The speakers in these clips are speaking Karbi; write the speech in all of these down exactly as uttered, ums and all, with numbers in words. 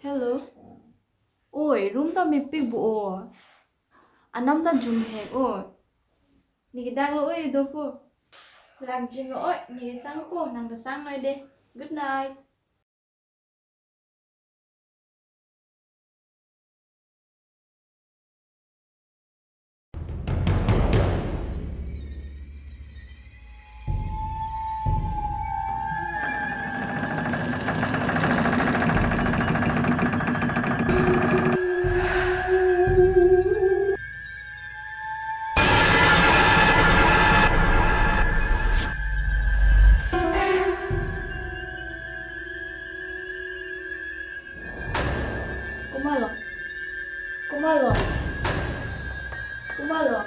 Hello. Oi, room ta mepik bo o. Anam ta jumhek o. Ne kedaklo oi, dopo. Lak jinglo oi, ne kesangpo, nang kesang noi de. Good night. Komatlo? Komatlo? Komatlo?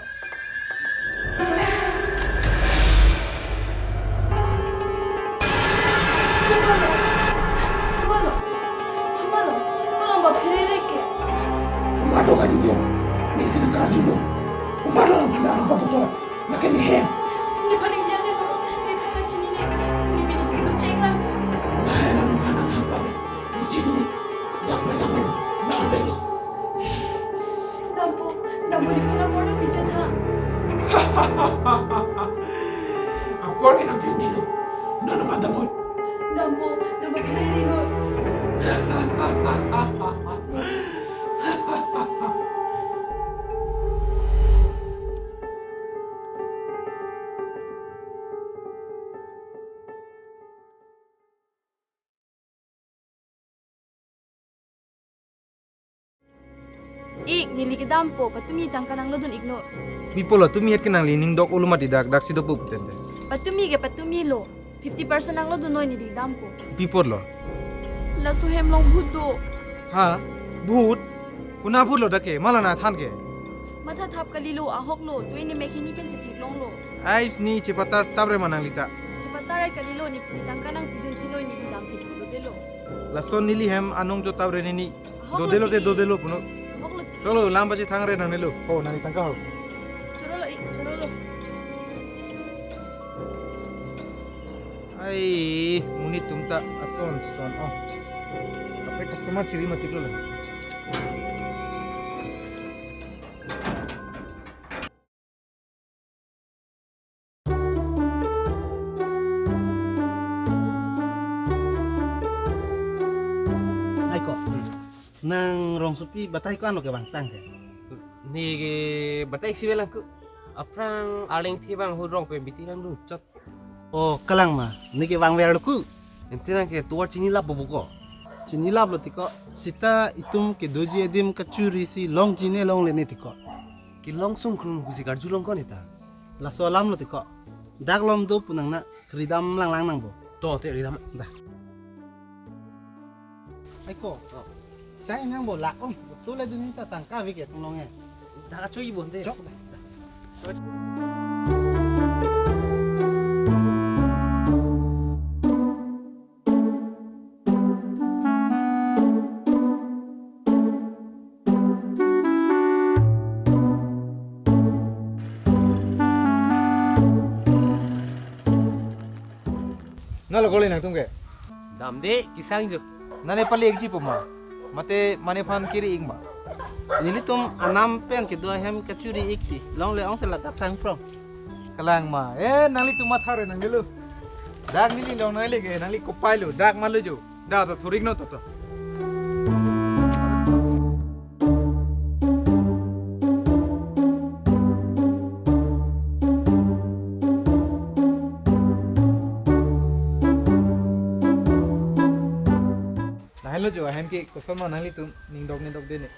Komatlo? Komatlo? Komatlo? Komatlo ba pherere ke? Komatlo kali yo? Ne sini karjulo. Komatlo nang phana apa kotor? Lake ne hem. Nephan ingjan de no, ne thang kachinine, ne pini si kedo cheng lang. Lahai nang nephan nang thang kami, ne chinine, dak pen nang nang velo. Dampo, dampo nephan apor nang pichat ha. Apor ke nang pini lo, nang nang dampo. Dampo, dampo kiri ringo. Ik, neli kedampo, patumi tangka nanglodun ikno. Pi apotlo tumi het ke nangli ning dok ulu mati dak, daksi dopo putente. Patumi ke patumi lo. Fifty percent nanglodun noi neli kedampo. Pi apotlo? Laso hem along bhut do. Ha? Bhut? Konat bhut lo dak ke, ma la nangthan ke? Matha thap kalilo, ahok lo, tui ne mek hini pensi theklonglo. Ais ne chepatar tap re ma nangli ta? Chepatar kalilo, ne, ne tangka nangpidun pinoi, neli dam phi dodelo. Lason neli hem anong jo tap re ne ni. Ahok lo dodelo te ti. Dodelo puno. Ahok lo. Cholo, lam baji thang re nangnelo. Ho, nangli tangka ho. Chorolo, ik, chorolo. Ai, monit atum ta ason son, oh. Kaprek customer chiri matik lo la. Ai ko. Hmm. Nang rongsopi batai ko-an lo kevangtang ke? Ne ke batai si velang ko. Aphrang arleng thi bang hu rong pen biti lang dun chot. Oh, kalang ma, ne kevangverlo ko. Ante nang ke tovar chinilap bo ko? Chinilaplo ti ko, seta itum kedoji adim kachuri si longji ne longle ne ti ko. Kelong sungkrung pusi karjulong ko ne ta. Laso alam lo ti ko. Dak lom do pu nang na kridam langlang nang bo. To, te ridam. Da. Ai ko. Oh. Sai nang bo lak om. Betul le dun ta tangka ave ke tunglong e. Da, choi bo de. Chok da. Nalo goli nangtum ke? Damde, kesang jo. Nane pali ikji pu ma? Mate mane aphan kiri ik ma? Nelitum anam pen kedo ahem kachuri ik ti. Longle ong sela dak sang prong. Kalang ma. Eh, nanglitum matha re nangnelo. Dak neli long nangle ke, nangli kopai lo, dak malo jo. Da, da, thurik no, to, to. Lahelo jo, ahem ke koson ma nanglitum ning dok ning dok de ne.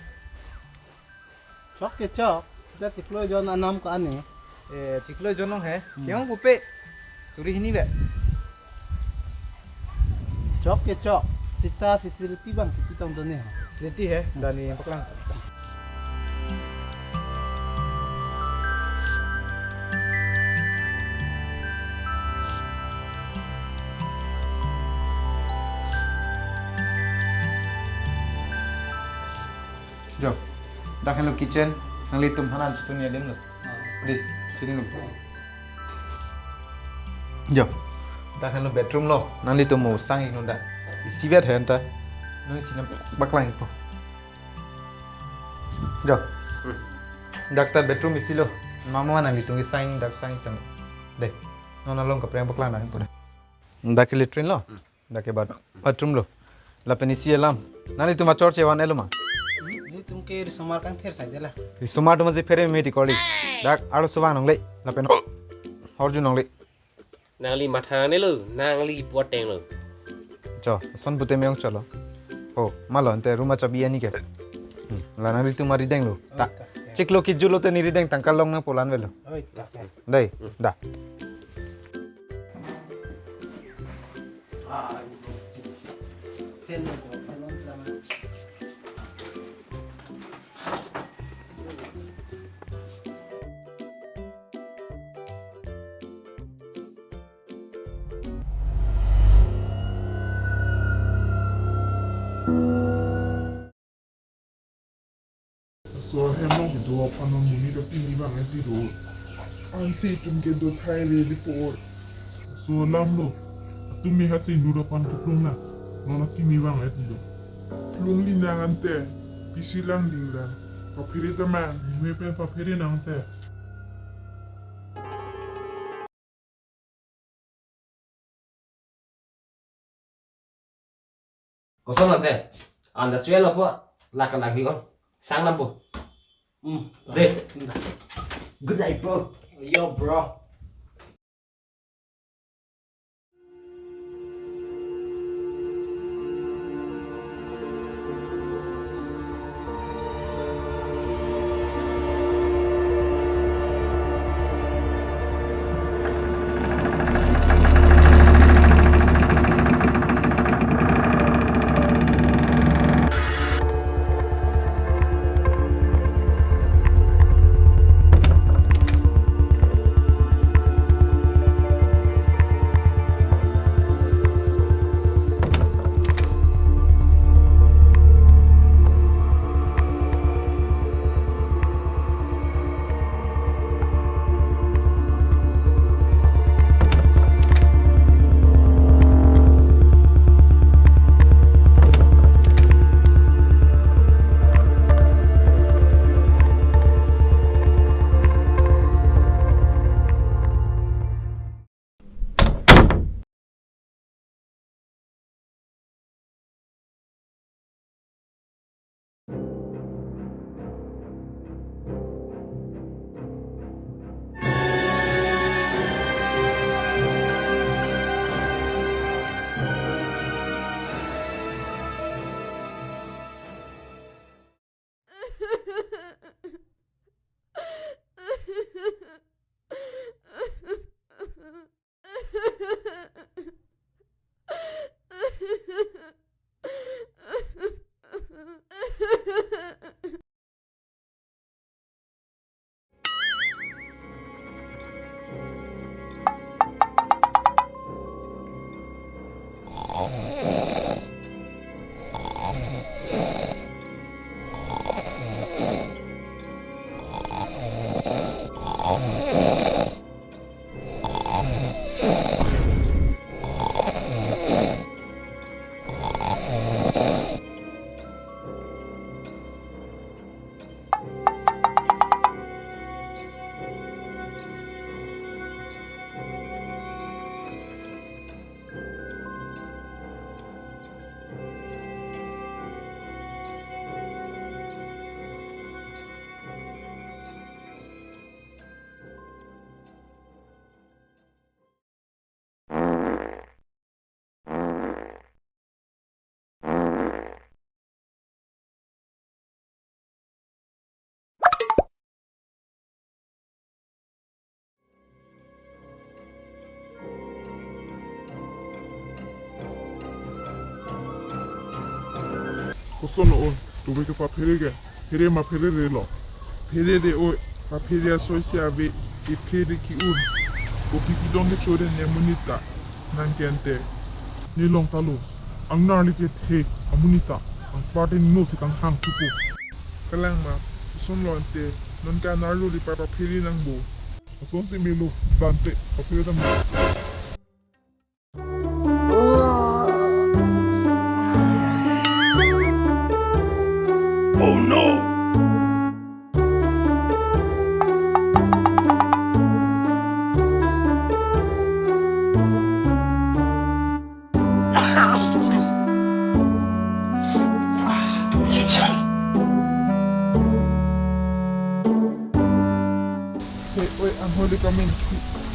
Chok ke chok, seta chiklo jon anam ko ane. Eh, chiklo jon long he. Hmm. Kiyong pupe. Suri hini be. Chok ke chok, seta facility bang kiti tong done ha. Facility he, dani paklang. Jo, dak henlo kitchen, nanglitum hanan chutun adim lo. Di, chini lo. Jo, dak henlo bedroom lo, nanglitum mo sang ik non da. Isi vet hen ta. Non isi nang paklang po. Jo. Hmm. Dak ta bedroom isi lo. Mama nanglitum ke sign, dak sign tang. Dei. Non along kaprek paklang nang po. Dak ke latrine lo. Hmm. Dak ke bath-, bathroom lo. Lapen isi alam. Nanglitum achor chevan-et lo ma? Hmm, nelitum ke risomar kangthir saide la. Risomar atum si phere me ti kori. Dak arloso vang longle. Lapen horju longle. Nangli matha nangne lo, nangli pu ateng lo. Cho, son pute me-ong cholo. Oh, malo ante room achabi ani ke. Hmm, la nanglitum arideng lo. Ta. Oh, ta, ya. Chiklo kijut lote nerideng tangka long nangpo la-an avelo. Oh, ta, ya. Dei, da. Laso ahem along kedo aphan non monit akimi vang-et lo. Ansi itum kedo thai re di po. Laso alam lo. Atum me hat si inut aphan keplung nang. Non akimi vang-et lo. Plung li nang ante. Pisi lang ding lang. Paphere ta mang. Ningve pen paphere nang ante. Koson ante? Anda cuel apa? Lakan lagi on. Sang lampu. Hmm. Deh. Good night, bro. Yo, bro. Koson lo-o, tuve ke paphere ke, phere ma pherere lo. Pherere o, paphere asoi si ave, iphere ki-un. Kopi pidong kechore ne amonit ta, nang ke ante. Ne long ta lo, ang narli ke the, amonit ta, ang party no si kanghang thupo. Kalang ma, koson lo ante, non ke anerlo ri pa paphere nang bo. Koson si melo, bante, paphere ta mo. Ang holi kamin.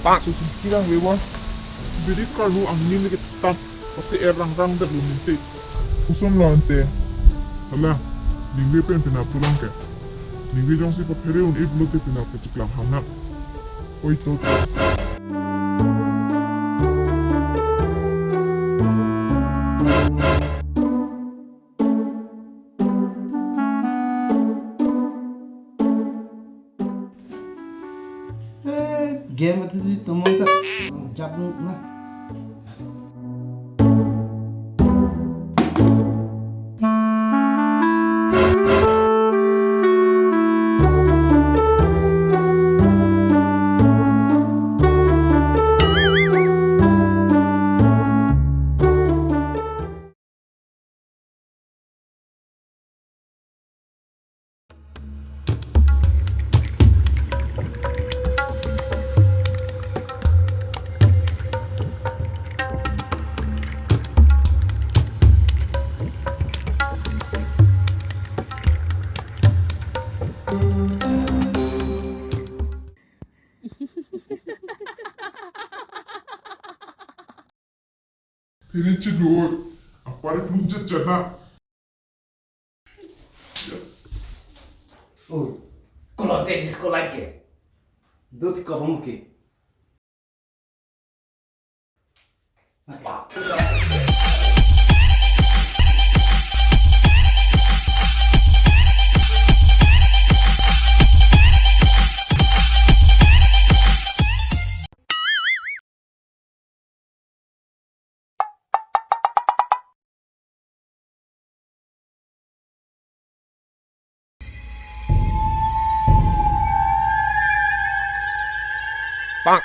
Pak. So, kirang lewa. Biri karhu angni ni ketan. Pasi er rang rang dak lu minti. Kusum lo ante. Hala. Ningve pen pinap pulang ke. Ningve jongsi paphere un-e pulote pinap kachiklang hangnak. Oi to. Eh, game itu sih teman tak jabuk na. Pini chidu, apari plung chet chet na. Yes. Oh, kolonte disco light ke. Dut ko pamuki. Pak.